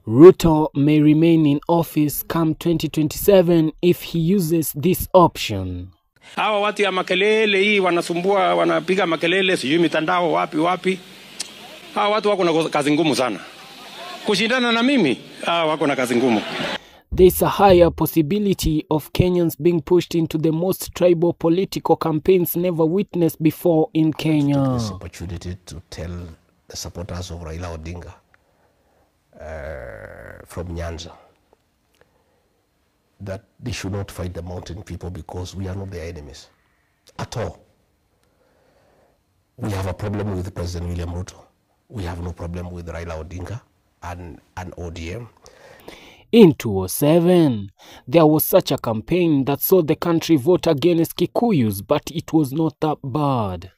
Ruto may remain in office come 2027 if he uses this option. Hawa watu ya makelele hii wanasumbua, wanapiga makelele, sijui mitandao wapi wapi. Hawa watu wako na kazi ngumu sana. Kushindana na mimi, hawa wako na kazi ngumu. There's a higher possibility of Kenyans being pushed into the most tribal political campaigns never witnessed before in Kenya. This opportunity to tell the supporters of Raila Odinga from Nyanza that they should not fight the mountain people because we are not their enemies at all. We have a problem with President William Ruto. We have no problem with Raila Odinga and ODM. In 2007, there was such a campaign that saw the country vote against Kikuyus, but it was not that bad.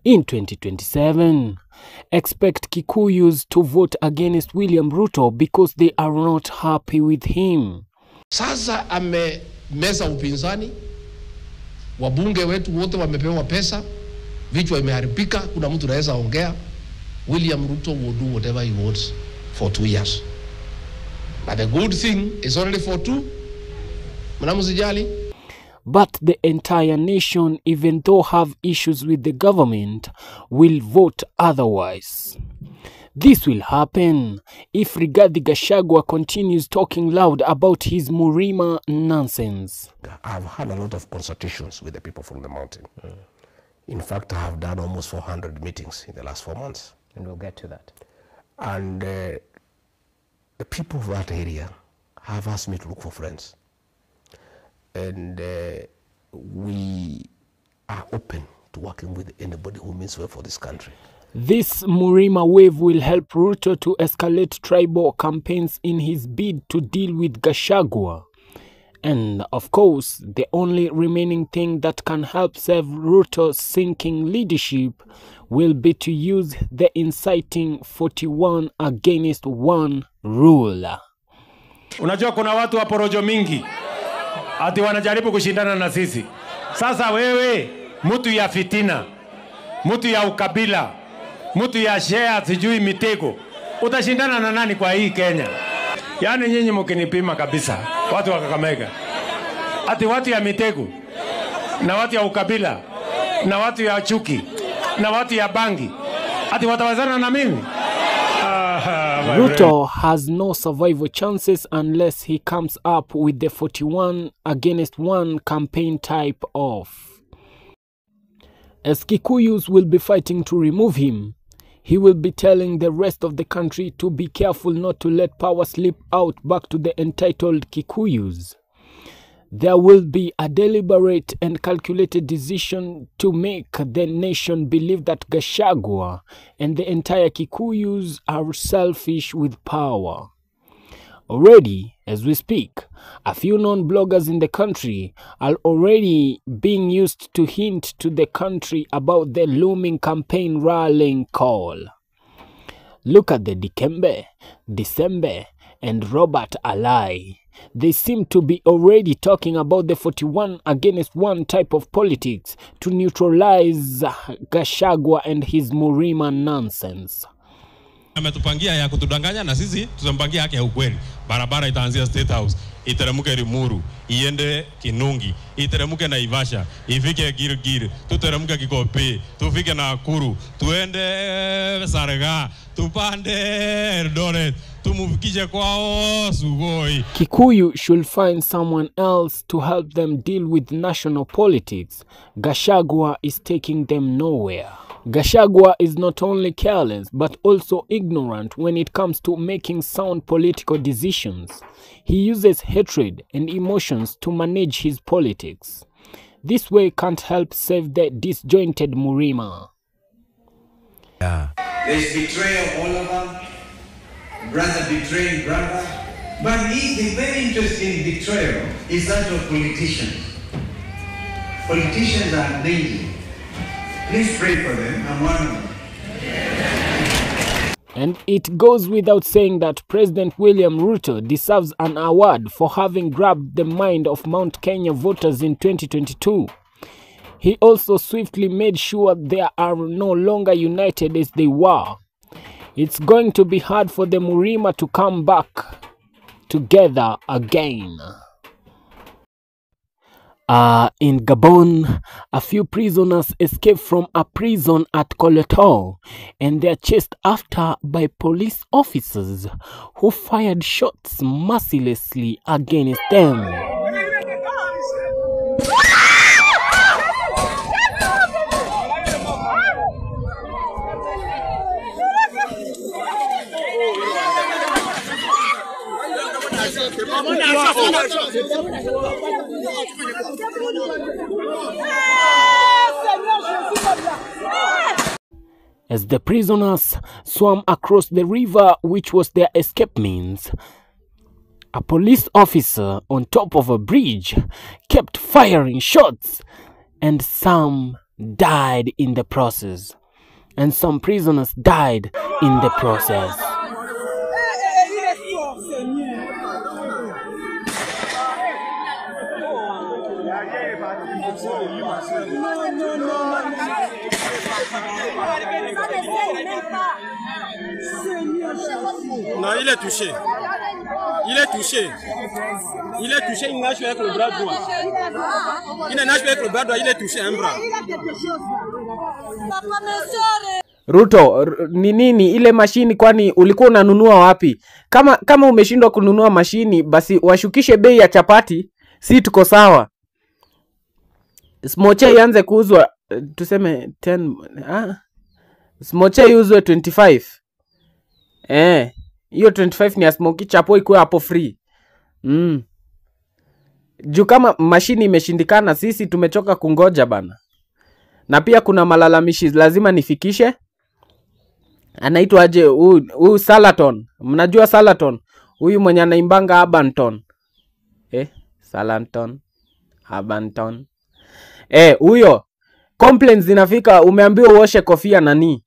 In 2027, expect Kikuyus to vote against William Ruto because they are not happy with him. Sasa amemeza upinzani, wabunge wetu wote wamepewa pesa, vichwa imeharibika, kuna mtu anaweza ongea. William Ruto will do whatever he wants for 2 years. But the good thing is only for 2. Mnamsijali. But the entire nation, even though have issues with the government, will vote otherwise. This will happen if Rigathi Gachagua continues talking loud about his Murima nonsense. I've had a lot of consultations with the people from the mountain. In fact, I have done almost 400 meetings in the last 4 months. And we'll get to that. And the people of that area have asked me to look for friends. And we are open to working with anybody who means well for this country. This Murima wave will help Ruto to escalate tribal campaigns in his bid to deal with Gachagua. And of course, the only remaining thing that can help save Ruto's sinking leadership will be to use the inciting 41 against 1 rule. Unajua kuna watu wa porojo mingi ati wanajaribu kushindana na sisi. Sasa wewe mtu ya fitina, mtu ya ukabila, mtu ya share sijui mitego, utashindana na nani kwa hii Kenya? Yaani nyinyi mkinipima kabisa, watu wa Kakamega, ati watu ya mitego na watu ya ukabila na watu ya chuki na watu ya bangi, ati watawazana na mimi? Ruto has no survival chances unless he comes up with the 41 against 1 campaign type off. As Kikuyus will be fighting to remove him, he will be telling the rest of the country to be careful not to let power slip out back to the entitled Kikuyus. There will be a deliberate and calculated decision to make the nation believe that Gachagua and the entire Kikuyus are selfish with power. Already, as we speak, a few non-bloggers in the country are already being used to hint to the country about the looming campaign rallying call. Look at the Dikembe, December, and Robert Alai. They seem to be already talking about the 41 against 1 type of politics to neutralize Gachagua and his Murima nonsense. Ametupangia ya kutudanganya na sisi tutampangia yake ya ukweli. Barabara itaanzia State House, iteremke Limuru, iende Kinungi, iteremke Naivasha, ifike Gilgil, tuteremke Kikopi, tufike Nakuru, tuende Sarga, tupande Eldoret, tumufikishe kwao Sugoi. Kikuyu should find someone else to help them deal with national politics. Gachagua is taking them nowhere. Gachagua is not only careless but also ignorant when it comes to making sound political decisions. He uses hatred and emotions to manage his politics. This way can't help save the disjointed Murima. Yeah. There's betrayal all over, brother betraying brother. But the very interesting betrayal is that of politicians. Politicians are lazy. Please pray for them. I'm one of them. And it goes without saying that President William Ruto deserves an award for having grabbed the mind of Mount Kenya voters in 2022. He also swiftly made sure they are no longer united as they were. It's going to be hard for the Murima to come back together again. In Gabon, a few prisoners escaped from a prison at Koloto, and they are chased after by police officers who fired shots mercilessly against them. As the prisoners swam across the river, which was their escape means, a police officer on top of a bridge kept firing shots, and some died in the process. And some prisoners died in the process. Non, il est touché. Il est touché. Il est touché, il nage avec le bras droit. Il nage avec le bras droit, il est touché un bras. Ruto, ni nini ile mashini kwani ulikuwa unanunua wapi? Kama umeshindwa kununua mashini, basi washukishe bei ya chapati, si tuko sawa. Smoche ianze kuuzwa tuseme 10, smoche iuzwe 25. Hiyo 25 ni ya smoky, chapo ikuwe hapo free. Juu kama mashini imeshindikana, sisi tumechoka kungoja bana. Na pia kuna malalamishi lazima nifikishe. Anaitwa aje huyu Salaton. Mnajua Salaton? Huyu mwenye anaimbanga Abanton. Salaton, Abanton. Huyo complaints zinafika, umeambiwa uoshe kofia nani?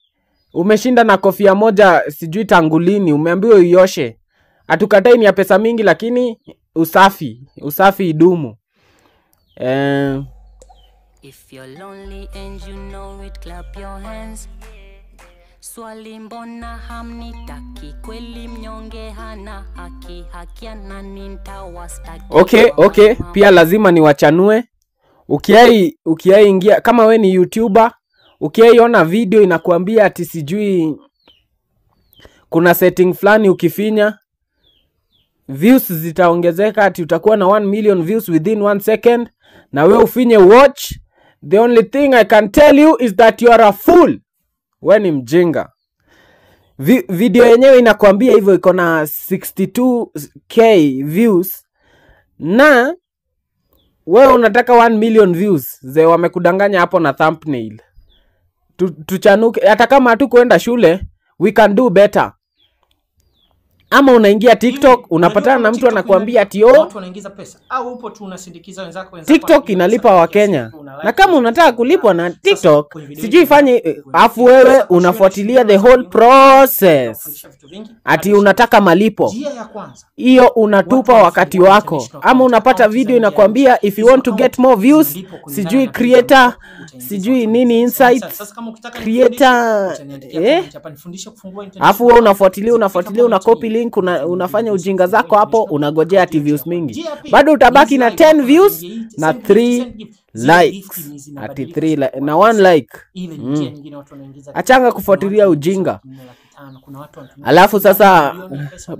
Umeshinda na kofia moja sijui tangu lini, umeambiwa uioshe. Hatukatai ni ya pesa mingi, lakini usafi idumu. If you're lonely and you know it, clap your hands. Swali mbona hamnitaki, kweli mnyonge hana haki, haki ya nani nitawastaki. Okay, pia lazima niwachanue. Ukiai ingia kama we ni YouTuber, ukiaiona video inakuambia ati sijui kuna setting fulani ukifinya views zitaongezeka, ati utakuwa na 1 million views within 1 second, na we ufinye watch, the only thing I can tell you is that you are a fool. We ni mjinga. Video yenyewe inakuambia hivyo, iko na 62k views na wewe unataka 1 million views. Ze wamekudanganya hapo na thumbnail. Tuchanuke, hata kama hatukuenda shule, we can do better. Ama unaingia TikTok, unapatana na mtu anakuambia ati watu wanaingiza pesa, au upo tu unasindikiza wenzako. TikTok inalipa wa Kenya. Na kama unataka kulipwa na TikTok, sijui fanye, afu wewe unafuatilia the whole process. Ati unataka malipo. Hiyo unatupa wakati wako. Ama unapata video inakuambia if you want to get more views, sijui creator, sijui nini insights, creator, Afu wewe unafuatilia, una copy link, unafanya ujinga zako hapo, unagojea ati views mingi. Bado utabaki na 10 views na 3 likes. Ati 3 na 1 like. Achanga kufuatilia ujinga. Alafu sasa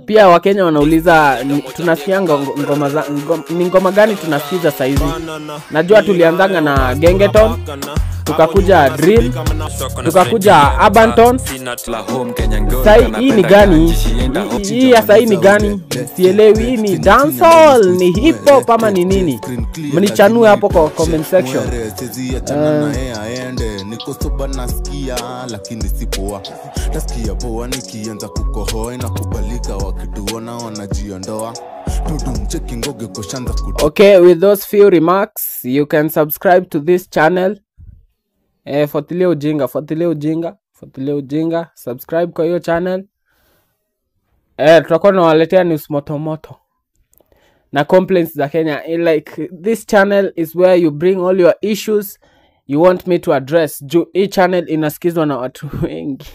pia Wakenya wanauliza tunasikianga ngoma ni ngoma gani tunasikiza saizi. Najua tulianzanga na Gengeton, tukakuja drill, tukakuja Abanton. Sai hii ni gani? Hii ya sai ni gani? Sielewi, hii ni dancehall, ni hip hop ama ni nini? Mnichanue hapo kwa comment section. Niko soba nasikia lakini si poa. Nasikia poa nikianza kukohoa na kubalika, wakituona wanajiondoa. Okay, with those few remarks, you can subscribe to this channel. Fuatilia ujinga, fuatilia ujinga, fuatilia ujinga, subscribe kwa hiyo channel. Tutakuwa tunawaletea news moto moto na complaints za Kenya. Like this channel is where you bring all your issues you want me to address. Juu hii channel inasikizwa na watu wengi.